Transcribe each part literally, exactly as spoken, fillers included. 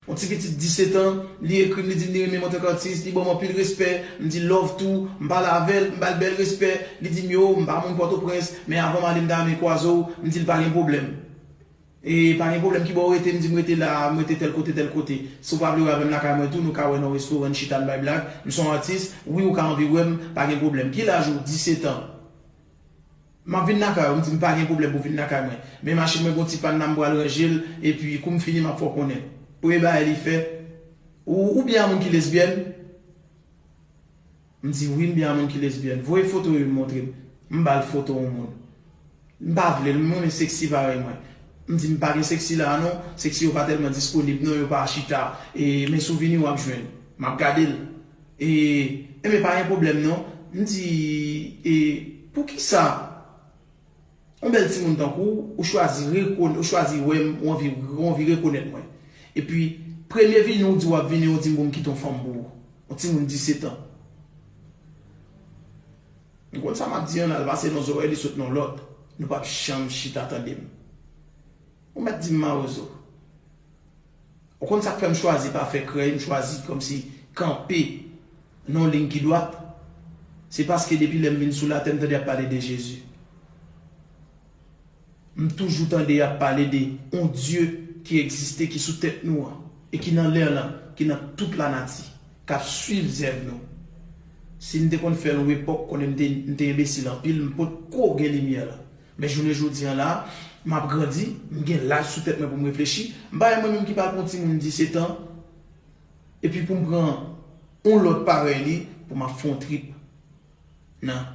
Yon ti pitit disèt an, li ekri m, li di m li renmen m antanke atis, li ban m anpil respè, m di love tou, m pale avè l, m ba l bèl respè, li di m yo, m pa moun Pòtoprens, men avan m ale m ta renmen kwaze w, m di l pa gen pwoblèm. E pa gen pwoblèm, ki bò w rete, m di m rete la, m rete tèl kote, tèl kote. Si w pa vle wè avè m lakay mwen tou, nou ka wè nan restoran, n chita, n bay blag, m se yon atis, wi ou ka anvi wè m, pa gen pwoblèm. Ki laj ou? Disèt an. M ap vin lakay ou, m di m pa gen pwoblèm pou vin lakay mwen. Men machin mwen gon ti pàn la, m pral ranje l, epi kou m fini m ap fè w konnen. Premye bagay li fè, ou, ou byen a moun ki lesbyèn? M di wi, m byen a moun ki lesbyèn. Voye foto yo montre m. M ba l foto yon moun. M pa vle l, m renmen seksi parèy mwen. M di m pa gen seksi la a non, seksi yo pa tèlman disponib non, yo pa chita. E, men souvni w ap jwenn. M ap gade l. E, enben pa gen pwoblèm non. M di, e, poukisa yon bèl timoun tankou w, ou chwazi rekonn-, ou chwazi wè m, ou anvi, ou anvi rekonèt mwen. Epi, premye vini ou di w ap vini, ou di m pou m kite yon fanm pou ou. Yon timoun disèt an. Ou konn sa m ap di an, l al pase nan zòrèy, li sot nan lòt. Nou p ap janm chita tande m. Ou mèt di m mawozo. Ou konn sa k fè m chwazi pa fè krèy, m chwazi kòmsi kanpe nan yon liy ki dwat? Se paske depi lè m vin sou latè, m tande y ap pale de Jezi. M toujou tande y ap pale de yon Dye ki egziste, ki sou tèt nou an, e ki nan lè lan, ki nan tout lanati, k ap swiv zèv nou. Si m te konn fè l yon epòk, konnen m te, m te enbesil anpil, m potko gen limyè lan. Men jounen jodi an la, m ap grandi, m gen laj sou tèt mwen pou m reflechi. M pa wè mwen menm ki pral pran yon timoun disèt an, epi pou m pran yon lòt parèy li, pou m ap fè yon trip. Non.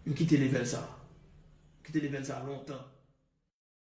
M kite level sa. M kite level sa lontan.